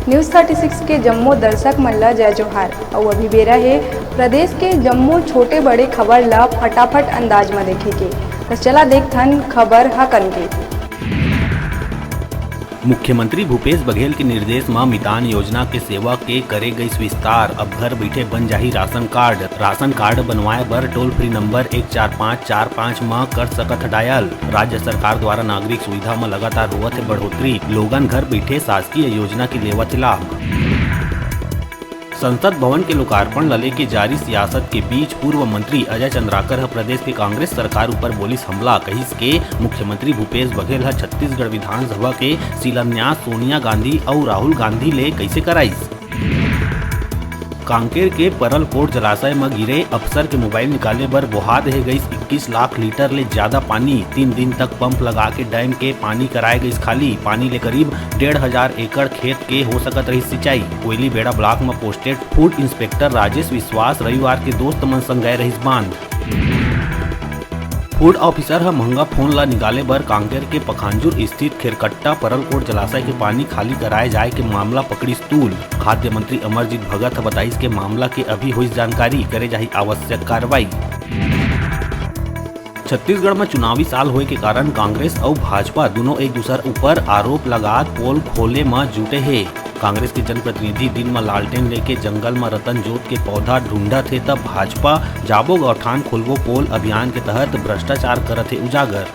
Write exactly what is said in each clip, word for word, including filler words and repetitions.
News thirty six के जम्मो दर्शक मन ल जय जोहार। अउ अभी बेरा हे प्रदेश के जम्मो छोटे बड़े खबर ल फटाफट अंदाज म देखे के। त चला देखथन खबर ह कन के। मुख्यमंत्री भूपेश बघेल के निर्देश म मितान योजना के सेवा के करे गइस विस्तार। अब घर बइठे बन जाही राशन कार्ड। राशन कार्ड बनवाए बर टोल फ्री नंबर एक चार पाँच चार पाँच म कर सकत ह डायल। राज्य सरकार द्वारा नागरिक सुविधा म लगातार होवत हे बढ़ोतरी। लोगन घर बइठे शासकीय योजना के लेवत लाभ। संसद भवन के लोकार्पण ल लेके जारी सियासत के बीच पूर्व मंत्री अजय चंद्राकर ह प्रदेश के कांग्रेस सरकार ऊपर बोलिस हमला। कहिस के मुख्यमंत्री भूपेश बघेल ह छत्तीसगढ़ विधानसभा के शिलान्यास सोनिया गांधी अउ राहुल गांधी ले कइसे कराइस। कांकेर के परलकोट जलाशय म गिरे अफसर के मोबाइल निकाले बर बोहा दे गइस इक्कीस लाख लीटर ले ज्यादा पानी। तीन दिन तक पंप लगा के डैम के पानी कराए गइस खाली। पानी ले करीब डेढ़ हजार एकड़ खेत के हो सकत रहिस सिंचाई। कोयलीबेड़ा ब्लॉक म पोस्टेड फूड इंस्पेक्टर राजेश विश्वास रविवार के दोस्त मन संग गए रहिस बांध। फूड ऑफिसर ह महंगा फोन ला निकाले बर कांकेर के पखांजूर स्थित खेरकट्टा परलकोट जलाशय के पानी खाली कराए जाए के मामला पकड़िस तूल। खाद्य मंत्री अमरजीत भगत ह बताइस के मामला के अभी होइस जानकारी, करे जाही आवश्यक कार्रवाई। छत्तीसगढ़ म चुनावी साल होए के कारण कांग्रेस अउ भाजपा दुनों एक दूसर ऊपर आरोप लगात पोल खोले म जुटे हे। कांग्रेस के जनप्रतिनिधि दिन म लालटेन लेके जंगल म रतन जोत के पौधा ढूंढत हे, त भाजपा जाबो गौठान खोलबो पोल अभियान के तहत भ्रष्टाचार करत हे उजागर।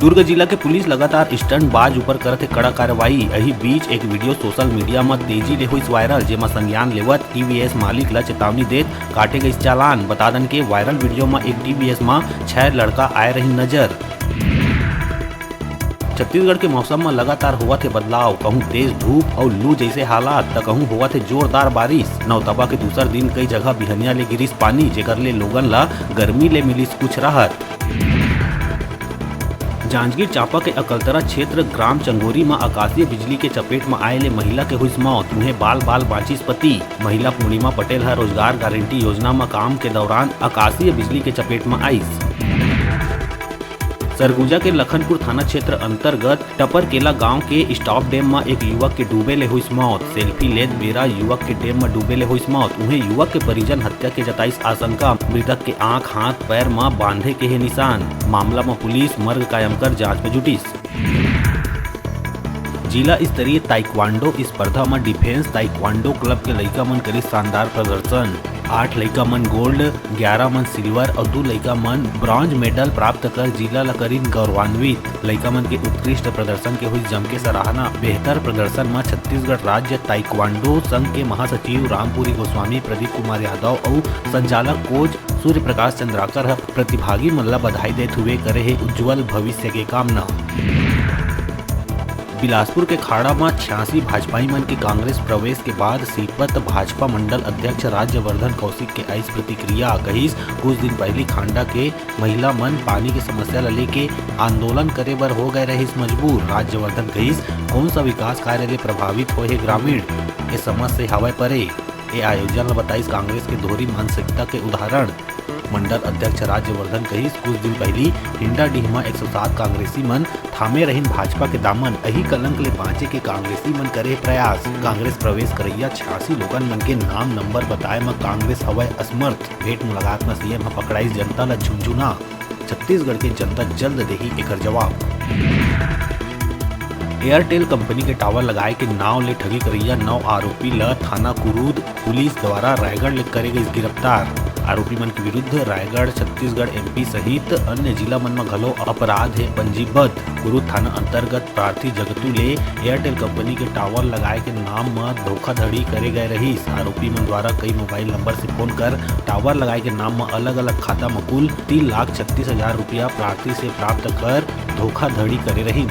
दुर्ग जिला के पुलिस लगातार स्टंट बाज ऊपर करत हे कड़ा कार्रवाई। एही बीच एक वीडियो सोशल मीडिया म तेजी ले होइस वायरल, जेमा संज्ञान लेवत टीवीएस मालिक ल चेतावनी देत काटे गइस चालान। बता दन के वायरल वीडियो म एक टीवीएस म छह लड़का आए रहिन नजर। छत्तीसगढ़ के मौसम म लगातार होवत हे बदलाव, कहूं तेज धूप अउ लू जइसे हालात, त कहूं होवत हे जोरदार बारिश। नौतपा के दूसर दिन कई जगह बिहनिया ले गिरिस पानी, जेकर ले लोगन ल गर्मी ले मिलिस कुछ राहत। जांजगीर चांपा के अकलतरा क्षेत्र ग्राम चंगोरी म आकाशीय बिजली के चपेट म आए ले महिला के होइस मौत, उहें बाल बाल बांचिस पति। महिला पूर्णिमा पटेल ह रोजगार गारंटी योजना म काम के दौरान आकाशीय बिजली के चपेट म आइस। सरगुजा के लखनपुर थाना क्षेत्र अंतर्गत टपरकेला गांव के स्टॉप डैम म एक युवक के डूबे ले होइस मौत। सेल्फी लेत बेरा युवक के डैम म डूबे ले होइस मौत। उहें, युवक के परिजन हत्या के जताइस आशंका। मृतक के आंख, हाथ, पैर म बांधे के हे निशान। मामला म पुलिस मर्ग कायम कर जांच म जुटिस। जिला स्तरीय ताइक्वांडो स्पर्धा म डिफेंस ताइक्वांडो क्लब के लइका मन करिस शानदार प्रदर्शन। आठ लइका मन गोल्ड, ग्यारह मन सिल्वर अउ दू लइका मन ब्रॉन्ज मेडल प्राप्त कर जिला ल करिन गौरवान्वित। लइका मन के उत्कृष्ट प्रदर्शन के हुई जमके सराहना। बेहतर प्रदर्शन म छत्तीसगढ़ राज्य ताइक्वांडो संघ के महासचिव रामपुरी गोस्वामी, प्रदीप कुमार यादव अउ संचालक कोच सूर्य प्रकाश चंद्राकर ह प्रतिभागी मन ल बधाई देत हुए करे हे उज्जवल भविष्य के कामना। बिलासपुर के खाड़ा म छियासी भाजपाई मन के कांग्रेस प्रवेश के बाद सीपत भाजपा मंडल अध्यक्ष राज्यवर्धन कौशिक के आइस प्रतिक्रिया। कहिस, कुछ दिन पहिली खांडा के महिला मन पानी के समस्या ल लेके आंदोलन करे बर हो गए रहिस मजबूर। राज्यवर्धन कहिस, कौन सा विकास कार्य ले प्रभावित होए हे ग्रामीण, ए समझ से हवय परे। ए आयोजन ल बताइस कांग्रेस के दोहरी मानसिकता के उदाहरण। मंडल अध्यक्ष राज्यवर्धन कहिस, कुछ दिन पहिली हिंडाडीह म एक सौ सात कांग्रेसी मन थामे रहिन भाजपा के दामन। अही कलंक ले बांचे के कांग्रेसी मन करे प्रयास। कांग्रेस प्रवेश करैया छियासी लोगन मन के नाम नंबर बताए म कांग्रेस हवय असमर्थ। भेंट मुलाकात म सीएम ह पकड़ाइस जनता ल झुनझुना। छत्तीसगढ़ के जनता जल्द देही एकर जवाब। एयरटेल कंपनी के टावर लगाए के नाव ले ठगी करैया नौ आरोपी ल थाना कुरूद पुलिस द्वारा रायगढ़ ले करे गइस गिरफ्तार। आरोपी मन के विरुद्ध रायगढ़, छत्तीसगढ़, एमपी सहित अन्य जिला मन म घलो अपराध हे पंजीबद्ध। कुरूद थाना अंतर्गत प्रार्थी जगतू ले एयरटेल कंपनी के टावर लगाए के नाम म धोखाधड़ी करे गए रहिस। आरोपी मन द्वारा कई मोबाइल नंबर से फोन कर टावर लगाए के नाम म अलग-अलग खाता म कुल तीन लाख छत्तीस हजार रुपया प्रार्थी से प्राप्त कर धोखाधड़ी करे रहिन।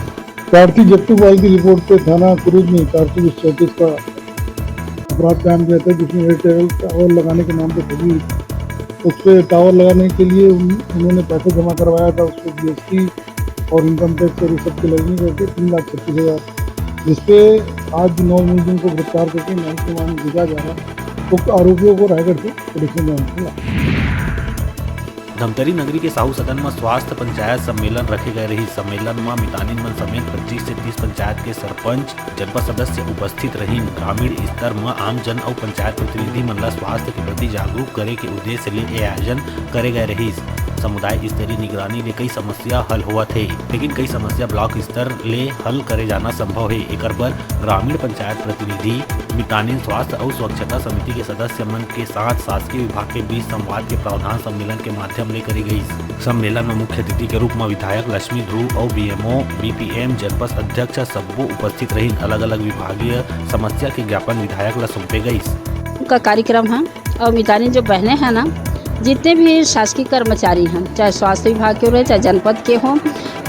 प्रार्थी जगतू पाल की रिपोर्ट पे थाना कुरूद में चार सौ बीस चौंतीस का अपराध कायम किया था, जिसमें एयरटेल टावर लगाने के नाम पे ठगी। उस पे टावर लगाने के लिए उन-, उन्होंने पैसा जमा करवाया था, उस पे जीएसटी और इनकम टैक्स और ये सब के लगने करके तीन लाख छत्तीस हजार, जिसपे आज नौ मुलजिम को गिरफ्तार करके न्यायिक रिमांड भेजा जा रहा है। उक्त आरोपियों को रायगढ़ से पुलिस ने गिरफ्तार किया। धमतरी नगरी के साहू सदन म स्वास्थ्य पंचायत सम्मेलन रखे गए रहिस। सम्मेलन म मितानिन मन समेत पच्चीस से तीस पंचायत के सरपंच, जनपद सदस्य उपस्थित रहिन। ग्रामीण स्तर म आम जन अउ पंचायत प्रतिनिधि मन ल स्वास्थ्य के प्रति जागरूक करे के उद्देश्य ले ये आयोजन करे गए रहिस। समुदाय स्तरीय निगरानी ले कई समस्या हल होवत हे, लेकिन कई समस्या ब्लॉक स्तर ले हल करे जाना संभव हे। एकर बर ग्रामीण पंचायत प्रतिनिधि, मितानिन स्वास्थ्य अउ स्वच्छता समिति के सदस्य मन के साथ शासकीय विभाग के बीच संवाद के प्रावधान सम्मेलन के माध्यम ले करी गई। सम्मेलन में मुख्य अतिथि के रूप में विधायक लक्ष्मी ध्रुव अउ बीएमओ, बीपीएम, जनपद अध्यक्ष सब्बो उपस्थित रहिन। अलग-अलग विभागीय समस्या के ज्ञापन विधायक ला सौंपे गईस। का कार्यक्रम है और मितानिन जो बहनें हैं ना, जितने भी शासकीय कर्मचारी हैं, चाहे स्वास्थ्य विभाग के हो रहे, चाहे जनपद के हों,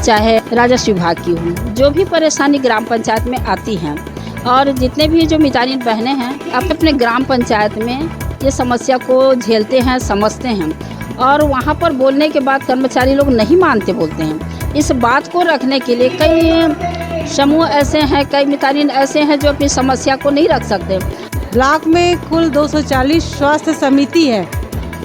चाहे राजस्व विभाग की हों, जो भी परेशानी ग्राम पंचायत में आती हैं और जितने भी जो मितानिन बहनें हैं, अपने अपने ग्राम पंचायत में ये समस्या को झेलते हैं, समझते हैं और वहाँ पर बोलने के बाद कर्मचारी लोग नहीं मानते, बोलते हैं। इस बात को रखने के लिए कई समूह ऐसे हैं, कई मितानिन ऐसे हैं जो अपनी समस्या को नहीं रख सकते। ब्लॉक में कुल दो सौ चालीस स्वास्थ्य समिति है।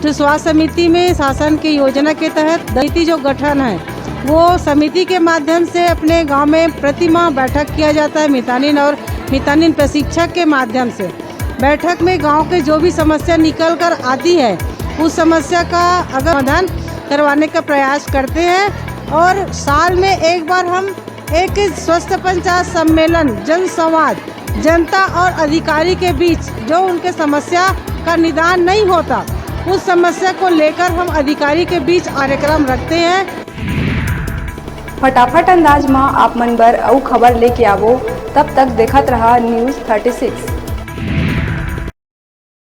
तो स्वास्थ्य समिति में शासन की योजना के तहत समिति जो गठन है, वो समिति के माध्यम से अपने गांव में प्रति माह बैठक किया जाता है मितानिन और मितानिन प्रशिक्षक के माध्यम से। बैठक में गांव के जो भी समस्या निकल कर आती है, उस समस्या का अगर समाधान करवाने का प्रयास करते हैं और साल में एक बार हम एक स्वस्थ पंचायत सम्मेलन, जनसंवाद, जनता और अधिकारी के बीच जो उनके समस्या का निदान नहीं होता, उस समस्या को लेकर हम अधिकारी के बीच कार्यक्रम रखते हैं। फटाफट अंदाज मा आप मन बर अउ खबर लेके आवो, तब तक देखत रहा News thirty six।